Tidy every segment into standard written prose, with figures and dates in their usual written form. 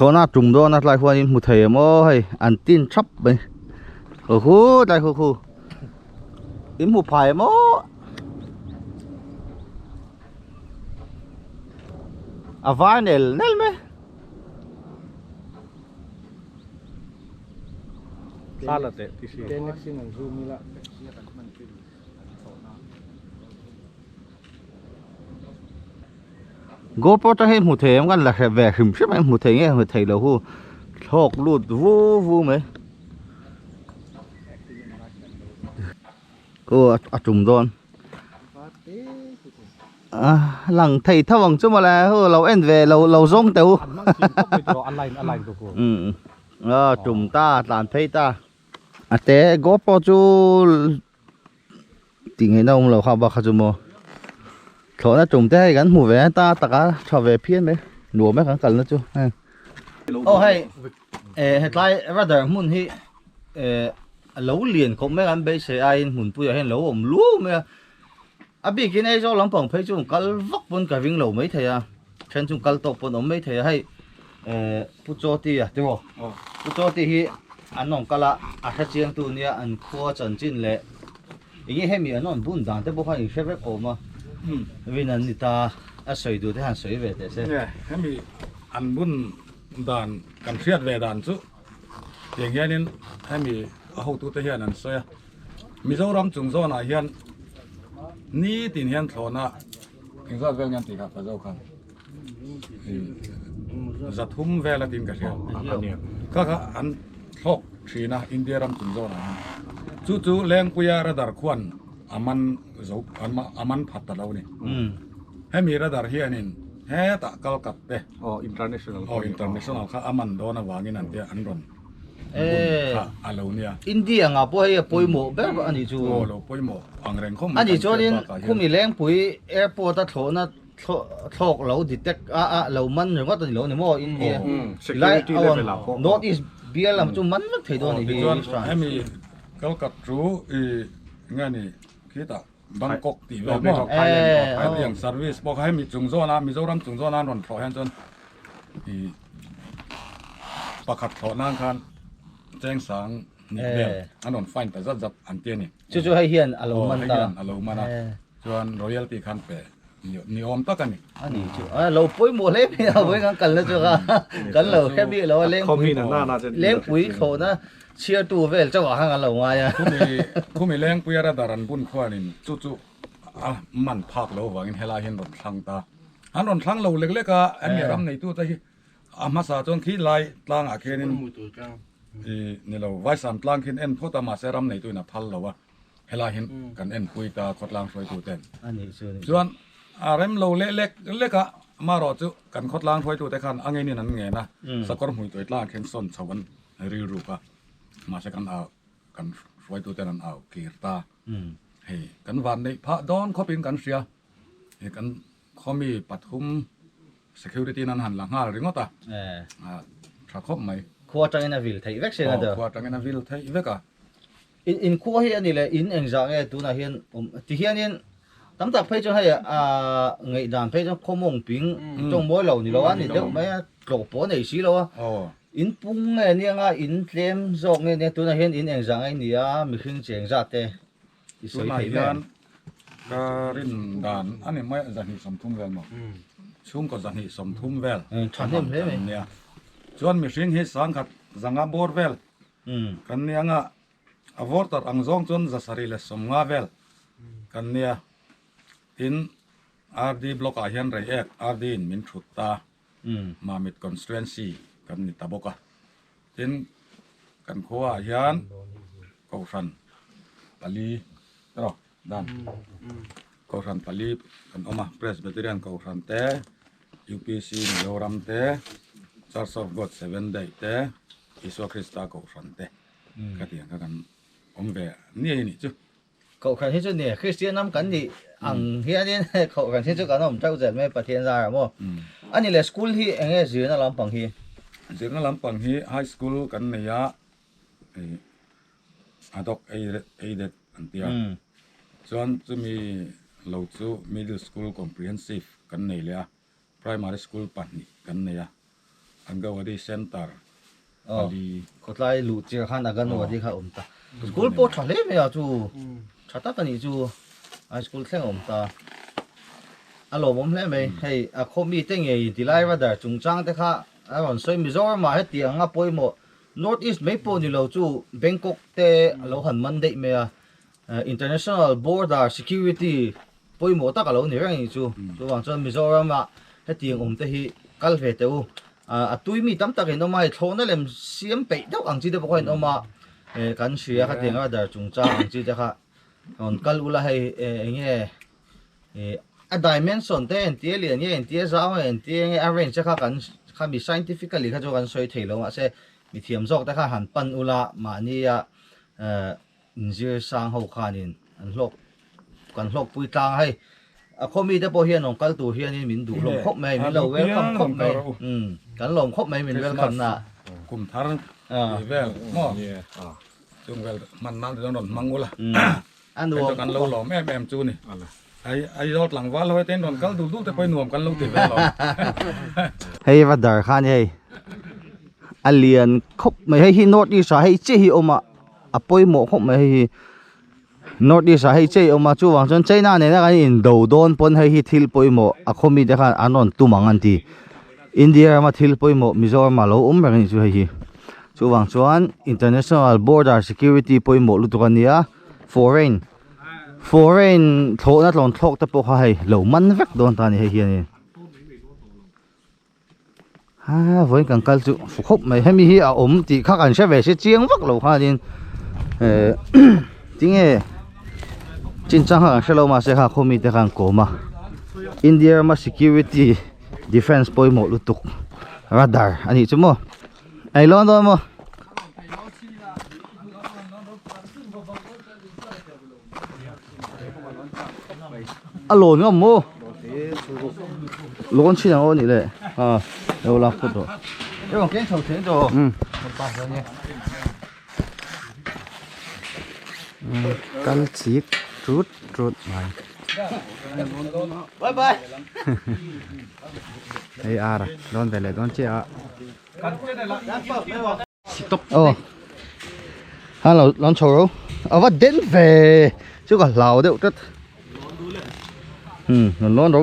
Thlawhna a tum dawn a tlai huanin hmu thei em aw hei an tin thap mai aw hu tlai khu khu in hmu phai em aw a vai nel nel mai. Thla la teh ti si. GoPro te hi hmu thei em kan la hre ve hrim hrim em hmu thei nge hmu thei lo hu thlawk lut vu vu mai aw a tum dawn a lang thei tho ang chu mawle hu lo en ve lo lo zawng teh u a tum ta tlan phei ta a te GoPro chu. Tih ngaihna awm lo kha bak kha chu maw thlawhna tum te hei kan hmu ve ta tak a tha ve phian mai nuam e kan kalna chu heng aw hei eh hetlai radar hmun hi eh a lo lian khawp mai kan beisei aiin hmunpuiah hian lo awm luau mai a a bikin Aizawl lampang phei chu kal vak pawn ka ring lo maithei a then chu kal tawk pawn awm maithei a hei eh Pu Chawti a tiraw Pu Chawti hi an awm kal a a hrechiang tu nia an khua chanchin leh enge hemi an rawn bun dan te pawh khan in hre vek awm a vin an ni ta a sawi duh te han sawi ve teh se. Nge hemi an bun dan kan hriat ve dan chu tiang hianin hemi a hotu te hian an sawi a Mizoram chung zawnah hian nitin hian thlawhna engzat vel nge an tih kha ka zo khan. Zathum vel a tin ka hria kha kha an thlawk thin a India ram chung zawnah hian chu chu Lengpuia radar khuan a man zo a man phat ta lo a ni hemi radar hianin hetah kalkat te aw international aw international kha a man dawn avangin an tia an rawn kha a lo nia India anga pawh hei a pawimawh ber a nih chu aw lo pawimawh ang reng khawp mai a nih chuanin khumi Lengpui airport a thlawhna thlawk lo detect a a lo man ringawt a ni lo ni maw India lai security level ah pawh North East bial lam chu man vek thei dawn a ni tichuan hemi Kalkat chu i nge ni khitah Bangkok tih vel maw hetiang service pawh kha hemi chung zawna Mizoram chung zawna an rawn thlawh hian chuan i pakhat thlawh nan khan chengsang nih vel an rawn fine ta zat zat an ti a ni. Chu chu hei hian a lo man ta. Hei hian a lo man a. Chuan royalty khan pe ni awm tak a ni. A ni chu. A lo pawimawh hle mai a vawiin kan kalna chu kha kan lo hre bik lo a lengpui lengpui thlawhna chhiartu vel chauhah khan kan lo ngai a. Khumi khumi lengpui a radar an bun khuanin chu chu a man phak lo vangin helai hian rawn thlang ta. An rawn thlang lo lek lek a, hemi ram neitute hi A hmasa chuan khi lai tlangah khianin i ni lo Vaisam tlang khian en phawt a mahse ram neituin a phal lo a helai hian kan enpui ta khawtlang hruaitu ten chuan a rem lo leh lek lek a amaherawh chu kan khawtlang hruaitu te khan a ngenin an ngen a sakawr hmui tuai tlangah khian sawn chho an rilruk a mahse kan au kan hruaitu ten an au kir ta hei kan van neih phah dawn khawpin kan hria hei kan khawmi pathum Security in an han la nghal ringawt a, tha khawp mai. Khua atangin a vil theih vek sin a deuh. Khua atangin a vil theih vek a. In in khua hi a ni le in engzah nge tunah hian awm ti hianin tam tak phei chuan hei a ngaihdan phei chuan khawmawng ping tawng mawi lo ni lo a ni deuh mai a tlawh pawh a nei si lo a. In pung nge nia in tlem zawk nge nia tunah hian in engzah nge ni a mihring cheng zat te I sawi Tunah thei ber. hian ka rin dan a ni mai 230 vel maw? Chhungkaw 230 vel Tha hnem hle mai. kan nia. Chuan mihring hi sangkhat zanga bawr vel kan nia anga a vawr tar ang zawng chuan 750 vel kan nia. Tin RD block ah hian Reiek RD in min thut ta. Mamit constituency kan ni ta bawk a. Tin kan khuaah hian Kohhran pali erawh dan Kohhran pali kan awm a Presbyterian Kohhran te UPC Mizoram te Church of God Seven Day te Isua Krista Kohhran te khatiang kha kan awm ve niai a nih chu. Kohhran hi chu ni Kristian ram kan nih ang hianin kohhran hi chu kan awm teuh zel mai Pathian zarah maw. A ni le school hi eng nge zirna lampang hi? Zirna lampang hi high school kan nei a hei adhoc aided an ti a chuan chumi lo chu middle school comprehensive kan nei leh a primary school pahnih kan nei a. Anganwadi Centre pali. Khawtlai luh chiah khan Anganwadi kha a awm ta. School pawh tha hle mai a chu tha tak a nih chu high school thleng a awm ta. A lawmawm hle mai hei a khaw mite ngei tilai radar chungchang te kha a rawn sawi Mizoram ah hetiang a pawimawh North East mai pawh ni lo chu Bangkok te a lo han man daih mai a International border security pawimawh tak a lo ni reng a nih chu. Chuvang chuan Mizoram ah hetiang awm te hi kal ve teh u. A tui mi tam tak in awm a, hei thlawhna lem siam peih deuh ang chi te pawh kha in awm a, kan hria khatiang radar chungchang ang chi te kha rawn kal ula hei eng nge a dimension te entir lian nge entir zau nge entir nge a range te kha kan khami scientifically kha chu kan sawi thei lo mahse mithiam zawk te kha han pan ula mahnia Inzir sang ho khanin an hlawk kan hlawkpui tlang a hei a khaw mite pawh hian rawn kal tur hianin min duh hlawm khawp mai min lo welcome khawp mai umm kan lawm khawp mai min welcome na kum thar tih vel maw chung vel hman nan te chuan rawn hmang ula a nuam kan lo lawm em em chu ni ai Aizawl tlangval ho te rawn kal dul dul te pawh hi nuam kan lo ti ve lawm hei va dar khan hei a lian khawp mai hei hi north east ah hei chiah hi a awm a. A pawimawh khawp mai hei hi North East ah hei chei awm a chuvang chuan China nena kan indo dawn pawn hei hi thil pawimawh a khaw mite khan an rawn tum ang an ti India rama thil pawimawh Mizoram ah lo awm reng a nih chu hei hi chuvang chuan international border security pawimawh lutuk a nia foreign foreign thlawhna tlawn thlawk te pawh kha hei lo man vek dawn ta a ni hei hianin. Ha vawiin kan kal chu fu khawp mai hemi hi a awm tih kha kan hre ve se chiang vak lo khanin eh tinge chinchang kha kan hre lo mahse kha khaw mite khan kawm a India rama security defence pawimawh lutuk radar a nih chu maw ei lawn dawn maw. A lawn ngam maw? Lawn chin ang aw nih le. A lo lak phut rawh. Em ang keng chho theng tawh. Kal chik trut trut mai. Bye bye. Hei ar dawn ve leh dawn chiah a. Aw hello lawn chho ro a va den ve chu ka hlau deuh tlat um rawn lawn ro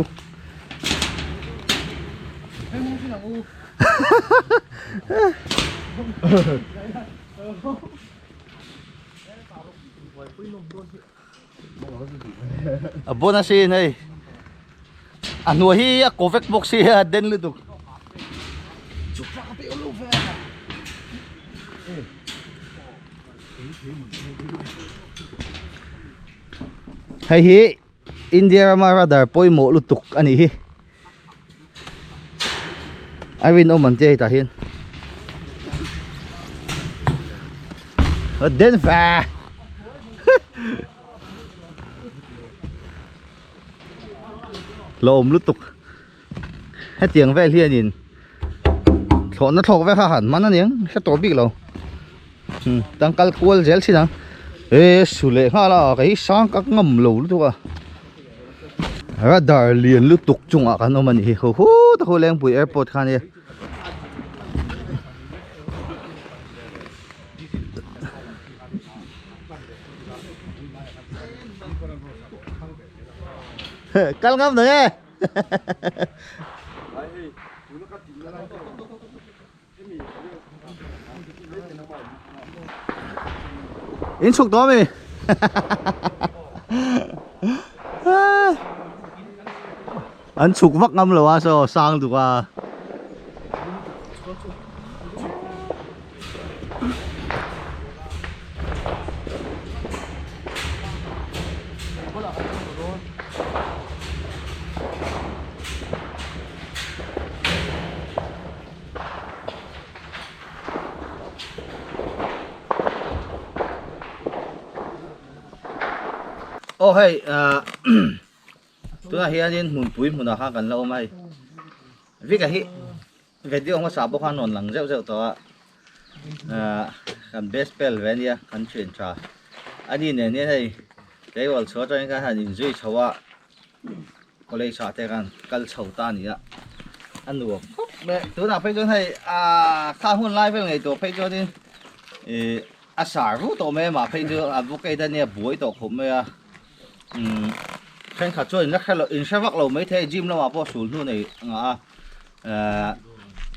a bon a sin hei a hnuai hi a kaw vek bawk si a den lutuk hei hi India rama radar pawimawh lutuk a nih hi a rinawm an tia hetah hian den va la awm lutuk hetiang vel hianin thlawhna thlawk vel kha han man aniang hre tawh bik lo tangkal kual zel thin ang e su leh nghal a kei hi sang ka ngam lo lutuk a radar lian lutuk chungah kan awm a nih hi hu hu ta khu lengpui airport kha ania kal ngam na nge In chhuk tawh ami? An chhuk vak ngam lo a saw sang duk a. Aw hei ah tunah hianin hmunpui hmunah khan kan la awm a hei Vika hi video hmasa pawh khan rawn lang zeuh zeuh tawh a ah kan best pal ve ania kan thian tha ani nen hian hei tleirawl chhuah atangin khan han inzui chho a. College ah te khan kal chho ta a ni a, a nuam khawp Tunah phei chuan hei kha hun lai vel ngei tawh phei chuanin ih a sar vu tawh mai a mah phei chu advocate a nia buai tawh khawp mai a umm thenkhat chuan in la hre lo in hre vak lo maithei gym lamah pawh sul hnu nei ngah a ehh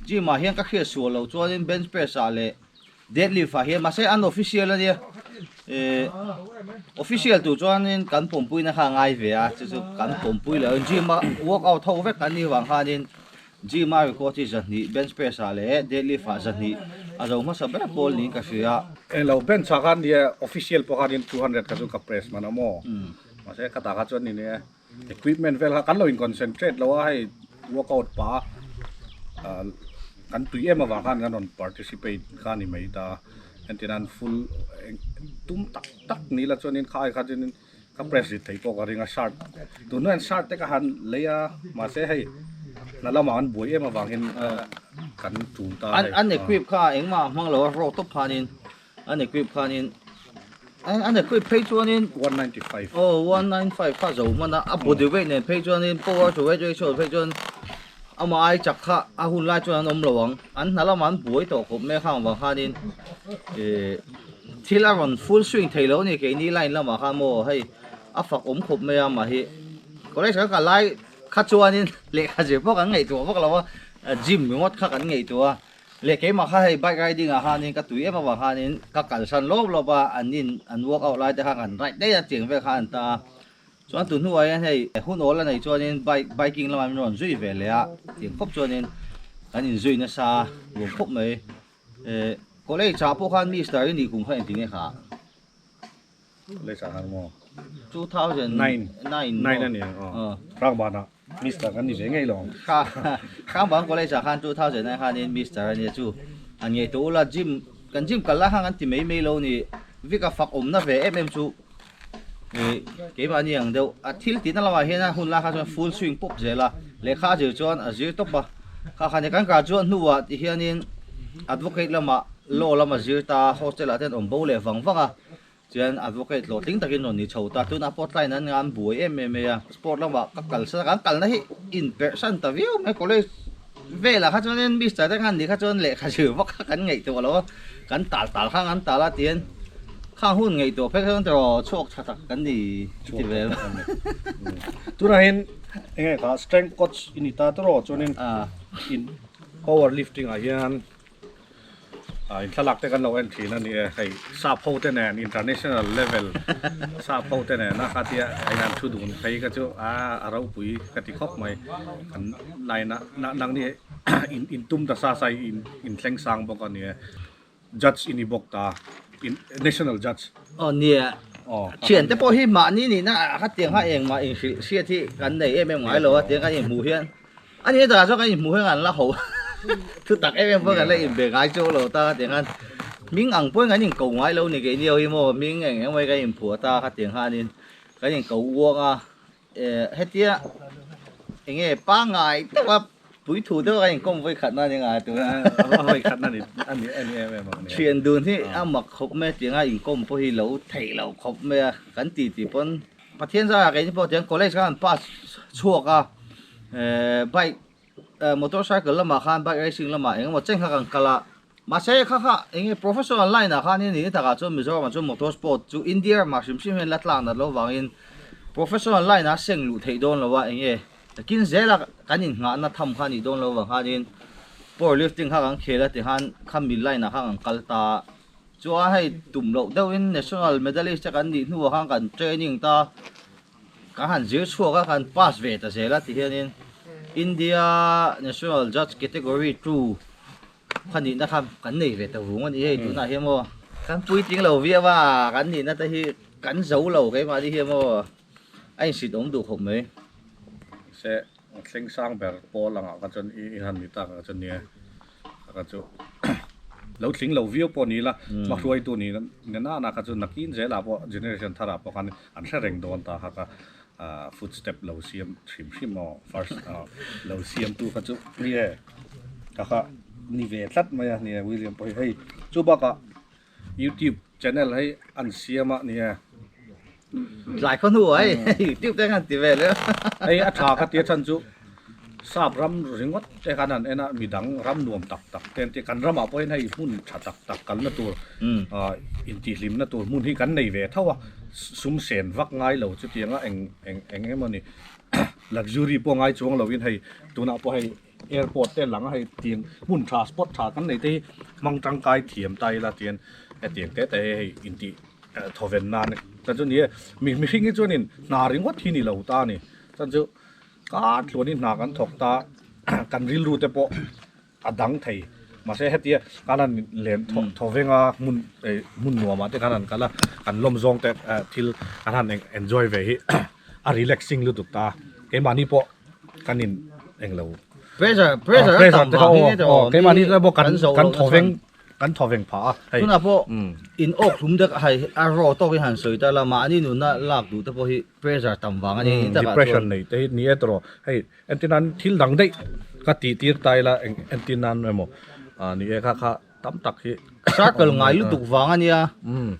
gym ah hian ka hriat sual loh chuanin bench press ah leh Deadlift ah hian mahse an official a nia eh official tur chuanin kan pawmpuina kha a ngai ve a chu chu kan pawmpui loh in gym a workout ho vek an nih vang khanin gym a record hi zahnih bench press ah leh deadlift ah zahnih a zo hmasa ber pawl niin ka hria. Englo bench ah khan nia official pawh khanin 200 kha chu ka press hman a maw mahse khatah kha chuan nia Equipment vel kha kan lo in concentrate lo a hei workout pah a kan tui em avang khan kan rawn participate kha a ni mai ta entirnan full tum tak tak ni la chuanin kha ai kha chuanin ka press rit thei pawh ka ring a shirt tun hian shirt te ka han lei a mahse hei hna lamah an buai em avangin kan tul ta a hei. An equip kha engmah hmang lo a rawk tawp khanin An equip khanin an equip phei chuanin 195 oh 195 kha zo hman a a body weight nen phei chuanin power to weight ratio phei chuan ama ai chak kha a hun lai chuan an awm lo ang an hna lamah an buai tawh khawp mai khang vang khanin eh thil a rawn full swing thei lo a ni keini line lamah khan maw hei a fak awm khawp mai a mah hi college kan kal lai kha chuanin lehkha zir pawh kan ngaihtuah vak lo a gym ringawt kha kan ngaihtuah a. Leh keimah kha hei bike riding ah khanin ka tui em avang khanin ka kalsan lawp lawp a, an in an work out lai te khan kan ride daih a tiang vel khan an ta a. Chuan tun hnuah hian hei hun awl a neih chuanin bike biking lamah min rawn zui ve leh a, tiang khawp chuanin kan inzui nasa nuam khawp mai. Eh college ah pawh khan mister i nih kum kha engti nge kha? College ah khan maw? 2009 9 a ni ang aw. Hrangbanah. Mister kan ni ve ngei lo ang. Kha Hrangvang College ah khan 2009 khanin Mister a nia chu an ngei tawh ula gym kan gym kal lai khan kan ti mai mai lo ni Vic a fak awmna ve em em chu ih keimahni ang deuh a thil tihna lamah hian a hun lai kha chuan full swing pawp zel a lehkha a zir chuan a zir tawp a kha khan kan graduate hnuah ti hianin advocate lamah law lam a zir ta hostel ah te an awm bo leh vang vang a. Chuan advocate hlawhtling takin rawn ni chho ta, tunah pawh tlaiin an ngan buai em em mai a, sport lamah ka kal san a, kan kalna hi inperh san ta viau mai, college velah kha chuanin mister te khan ni kha chuan lehkha zir vak kha kan ngaihtuah lo a, kan tal tal kha kan tal a tihian khang hun ngaihtuah phek chuan tiraw chhuak tha tak kan ni ti ve lo. Tunah hian eng nge kha strength coach i ni ta tiraw chuanin in power lifting ah hian In thlalak te kan lo en thin a ni e, hei sap ho te nen international level sap ho te nen a kha tia hei an thu dun phei kha chu a a ropui ka ti khawp mai kan line ah nang ni in in tum ta sa sa in in thleng sang bawk a ni e judge i ni bawk ta in national judge. Aw nia thian te pawh hi mahni nihna ah kha tiang kha engmah inhrilh hriat hi kan nei em em ngai lo a tiang kan inhmuh hian A ni takah chuan kan inhmuh hian kan la ho thu tak em em pawh kan la inbe ngai chu lo ta tiang khan hming ang pawhin kan inko ngai lo ni keini ho hi maw hming eng eng mai kan inphuah ta kha tiang khanin kan inko uang a eh hetia eng nge pangngai deuha puithu deuha kan inkawm vawi khatna a ni ngai tuna vawi khatna a ni a ni em em ang nia thian dun hi a mak khawp mai a tianga inkawm pawh hi lo theih loh khawp mai a kan ti tih pawn Pathian zara keini pawh tiang college khan an pass chhuak a eh bike eh motorcycle lamah khan bike racing lamah eng emaw chen kha kan kal a mahse kha kha eng nge professional line ah khan ni takah chuan Mizoram ah chuan motor sport chu India ramah hrim hrim hian la tlak nat loh vangin professional line ah seng luh theih dawn lo a eng nge takin zela kan innghahna tham kha a nih dawn loh vang khanin power lifting kha kan khel a tikhan khami line ah khan kan kal ta a. Chuan hei tum loh deuhin national medalist te kan nih hnuah khan kan training ta kan han zir chhuak a kan pass ve ta zel a ti hianin India national judge category 2 kha nihna kha kan nei ve ta vung a ni hei tunah hian maw kan puitling lo viau a kan nihna te hi kan zo lo keimahni hian maw a insit awm duh khawp mai. Se thleng sang ber pawl angah kha chuan i han ni tak ang chuan nia. Kha chu lo tling lo viau pawh ni ila hmahruaitu ni na na kha chu nakin zelah pawh generation tharah pawh khan an hre reng dawn ta kha kha footstep lo siam hrim hrim aw first lo siamtu kha chu ni e kha kha ni ve tlat mai a ni e William pawh hi hei chu bakah youtube channel hei an siam a ni e. Tlai khaw hnu ah hei youtube te khan ti vel e. Hei a tha kha tia chhan chu. Sap ram ringawt te khan han en a midang ram nuam tak tak te an ti a kan ramah pawh hian hei hmun tha tak tak kalna tur ah intihhlimna tur hmun hi kan nei ve tho a sum sen vak ngai lo chutianga eng eng eng emawni luxury pawh ngai chuang lovin hei tunah pawh hei airport te lang a hei tiang hmun tha spot tha kan nei te hi hmang tangkai thiam ta ila tian hetiang te te hi hei intih thawven nan chuan chu ni e mihring hi chuanin hna ringawt hi ni lo ta a ni chuan chu Kar tluanin hna kan thawk ta kan rilru te pawh a dang thei mahse hetia kan han len thaw veng a hmun hmun nuamah te khan han kal a kan lawm zawng te thil kan han enjoy ve hi a relaxing lutuk ta keimahni pawh kan in englo pressure pressure a tam vang hi keimahni pawh kan kan thaw veng Kan thaw veng phah a, hei. Tunah pawh in awk hlum deuh hei a raw tawk hi han sawi ta la, mahni nunna lak duh te pawh hi pressure tam vang a ni. Depression nei te hi ni e tawh hei entir nan thil dang daih ka tih tir ta ila entir nan emaw ni e kha kha tam tak hi. Circle ngai lutuk vang a nia,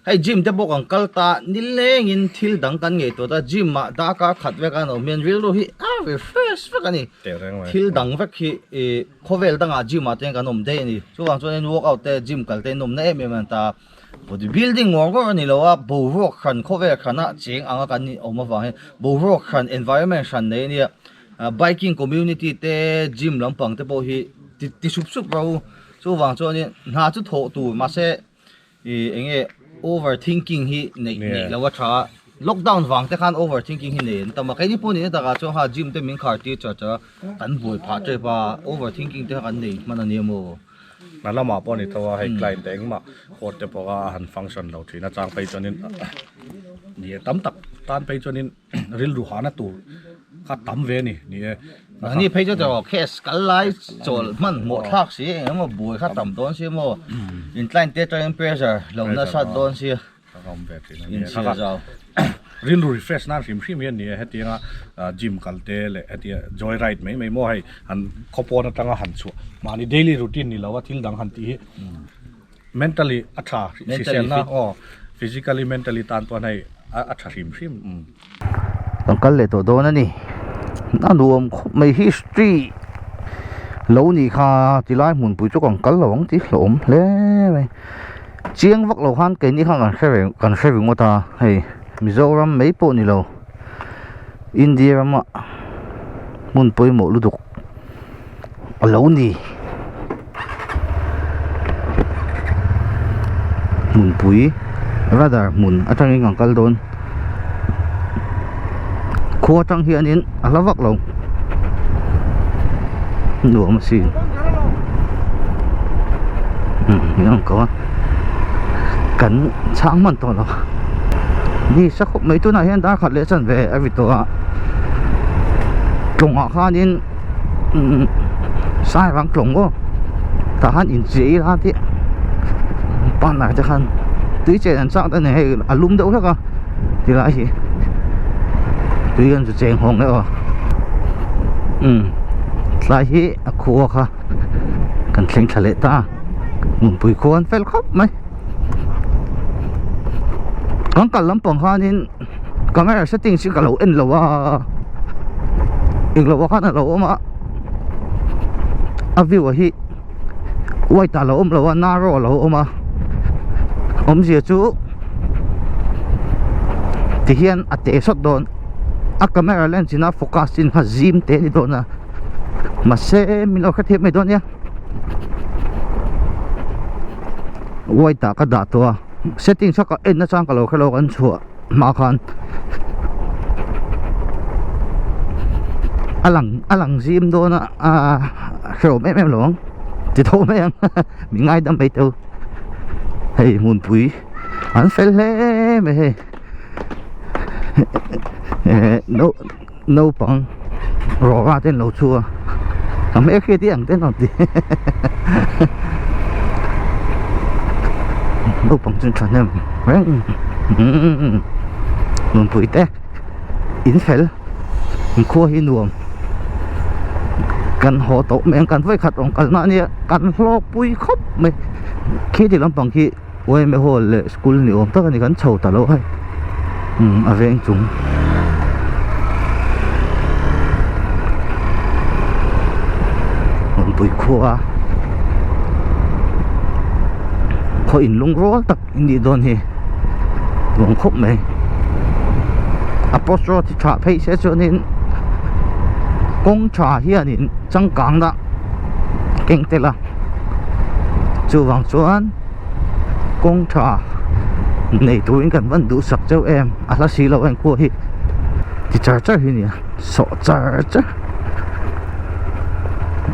hei gym te pawh kan kal ta nilengin thil dang kan ngei tawh ta, gym ah darkar khat vek a an awm hian rilru hi a refresh vek a ni, thil dang vek hi ih. Khawvel dangah gym ah te kan awm daih a ni. Chuvang chuanin workout te gym kal te an awmna em em a ni ta. Body building ngawr ngawr a ni lo a, boruak hran khawvel hrana cheng anga kan awm avang hian boruak hran environment hran nei a nia. Biking community te gym lampang te pawh hi ti sup sup ro. Chuvang chuanin hna chu thawh tur mahse Ih eng nge over thinking hi neih neih lo a tha a, lockdown vang te khan over thinking hi nei an tam a, keini pawh nihna takah chuan kha gym te min khar tir char char a, kan buai phah tep a, over thinking te kha kan nei hman a nia maw. Hna lamah pawh a ni tho a, hei client te engmah court te pawh kha a han function lo thin a, chang phei chuanin ni e tam tak tan phei chuanin rilru hahna tur kha tam ve a ni, ni e. Mahni phei chu tawh case kal lai chawl hman hmuh thlak si eng emaw buai kha tam dawn si maw in client te atangin pressure lo nasat dawn si in chhia zau. Rilru refresh nan hrim hrim hian ni e hetianga gym kal te leh hetia joy ride mai mai maw hei han khawpawn atanga han chhuah mahni daily routine ni lo a thil dang han tih hi mentally a tha hriselna aw physically mentally tan pawh hei a tha hrim hrim. Kan kal leh tawh dawn a ni a nuam khawp mai history lo nih kha tilai hmunpui chu kan kal lo ang tih hlauhawm hle mai chiang vak lo khan keini khan kan hre ve kan hre ringawt a hei Mizoram mai pawh ni lo India rama hmun pawimawh lutuk a lo ni hmunpui radar hmun atangin kan kal dawn khua atang hianin a hla vak lo nuam asin umm ang ko a kan chhang hman tawh lo ni sa khawp mai tunah hian dar khat leh chan ve a ri tawh a tlawngah khanin. Sai vang tlawng aw tah khan inchei ila tih banner te khan tui chen an chak ta ni hei a lum deuh hlek a tilai hi tui an zu cheng hawng leh aw umm tlai hi a khua kha kan thleng thla leh ta nunpui khua an fel khawp mai kan kal lampang khanin. Camera settings hi ka lo en lo a englo ah khan a lo awm a a view ah hi white ah a lo awm lo a narrow a lo awm a awmzia chu ti hian a te sawt dawn a camera lens in a focus in a zim te a ni dawn a mahse min lo hrethiam mai dawn nia white ah ka dah tawh a. Settings a ka en nachang ka lo hre lo kan chhuah hma khan a lang a lang zim dawn a a hrehawm em em lo ang ti tho mai ang mi ngaidam mai teu hei hmunpui an fel hle mai hei eh no naupang rawra te an lo chhu a ka hmel hriat hi ang te an rawn ti naupang chu an thahnem reng nunpui te in fel in khua hi nuam kan haw tawh mai ang kan vawikhat rawn kalna ania kan hlawk pui khawp mai khi ti lampang khi. Yma hall leh school ni awm tak a ni kan chho ta lo hei umm a veng chung. khua khaw in lung rual tak in nih dawn hi nuam khawp mai a post road hi tha phei se chuanin kawng tha hianin changkang dah keng tel a chuvang chuan kawng tha nei turin kan van duhsak chauh em a hla si lo a engpawh hi ti char char hi a ni a sawh char char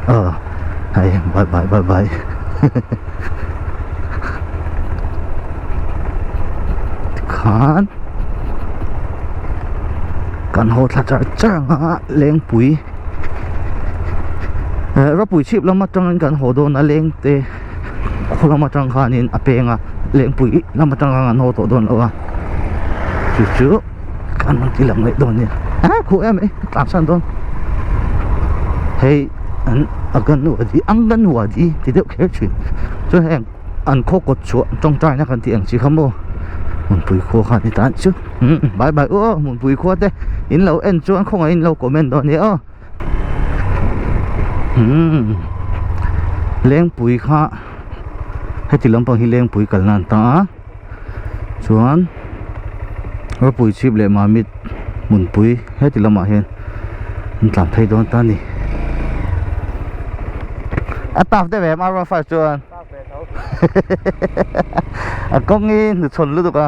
aw hei bye bye bye bye tikhan kan haw thla char char ang a lengpui eh rawpui chhip lam atangin kan haw dawn a leng te khaw lam atang khanin a peng a lengpui lam atang khan an haw tawh dawn lo a chu chu kan rawn ti lang leh dawn nia a khuh em mai tlan san dawn hei an anganwadi anganwadi ti deuh kher thin chuan heng an khaw kawt chhuah tawngtaina kan tih ang chi kha maw hmunpui khua khan ni tan chu bye bye u aw hmunpui khua te in lo en chuan khawngaih in lo comment dawn nia aw lengpui kha heti lampang hi lengpui kalna an ta a. Chuan rawpui chhip leh mamit hmunpui heti lamah hian an tlan phei dawn ta a ni. A taf deuh em R 15 chuan a kawng hi hnuchhawn lutuk a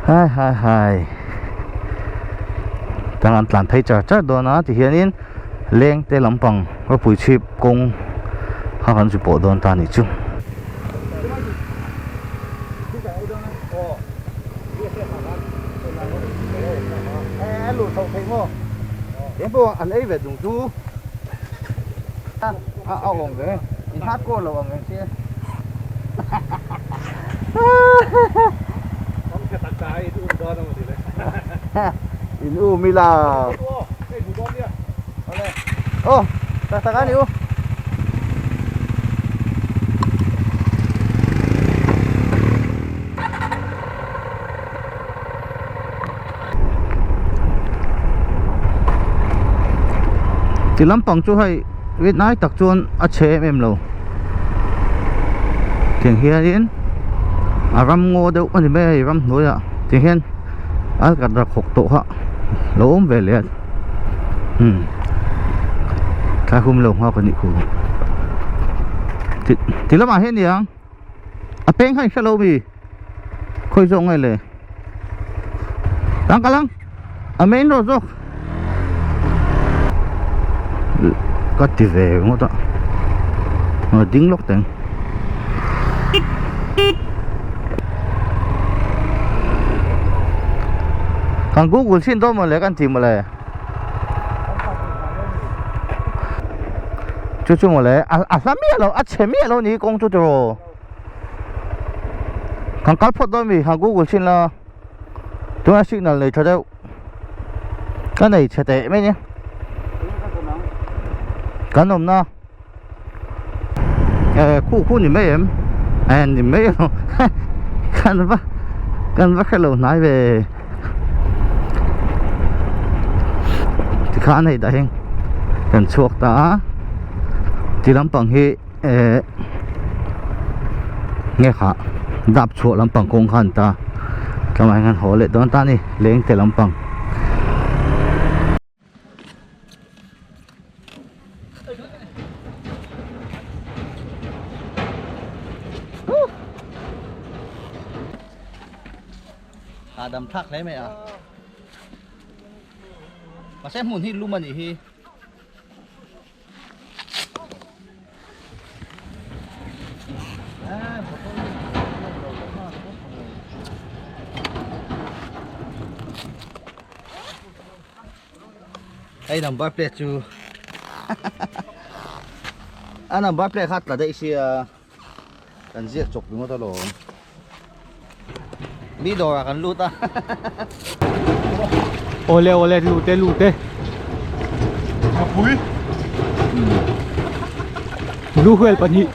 hai hai hai tang an tlan phei char char dawn a tihianin leng te lampang rawpui chhip kawng kha kan zu pawh dawn ta a nih chu. In u mila Ô, tak tak ani u. Ti lampang chu hei rit nai tak chuan a chhe em em lo tiang hianin a ram ngaw deuh a ni mai a hei ram hnuaiah tiang hian a kat rak hawk tawh kha lo awm ve leh a umm thlai hum lo nghak a nih khu ti ti lamah hian niang a peng kha in hre lo mi khawi zawk nge le tang kal ang a main road zawk ka ti ve ngawt a a ding lawk teng. Kan google chin dawn mawle kan ti mawle chu chu mawle a a hla miah lo a chhe miah lo ni kawng chu tiraw kan kal phawt dawn mi han google chin la tunah signal nei tha deuh ka nei chhe teh mai nia kan awmna. Eh khu khu ni mai em eh ni mai lo kan va kan va kha lo hnai ve tikhan hei dah heng kan chhuak ta a ti lampang hi eh nge kha dap chhuah lampang kawng kha an ta tlangah hian haw leh dawn ta a ni leng te lampang. Hahdam thlak hle mai a mahse hmun hi lum a nih hi. Hei number plate chu a number plate kha tla daih sia kan ziak chawp ringawt alawm mi dawrah kan lut a awle awle lut e lut e mapui lu huel pahnih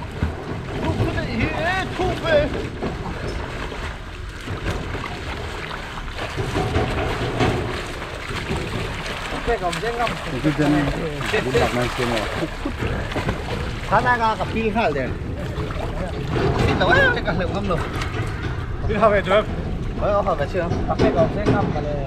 Khana ka ka pil nghal der. Fit lo em ka hleuh ngam lo. Pil ha ve chu. Oi ha ve chu. Ka pe ka se ngam male.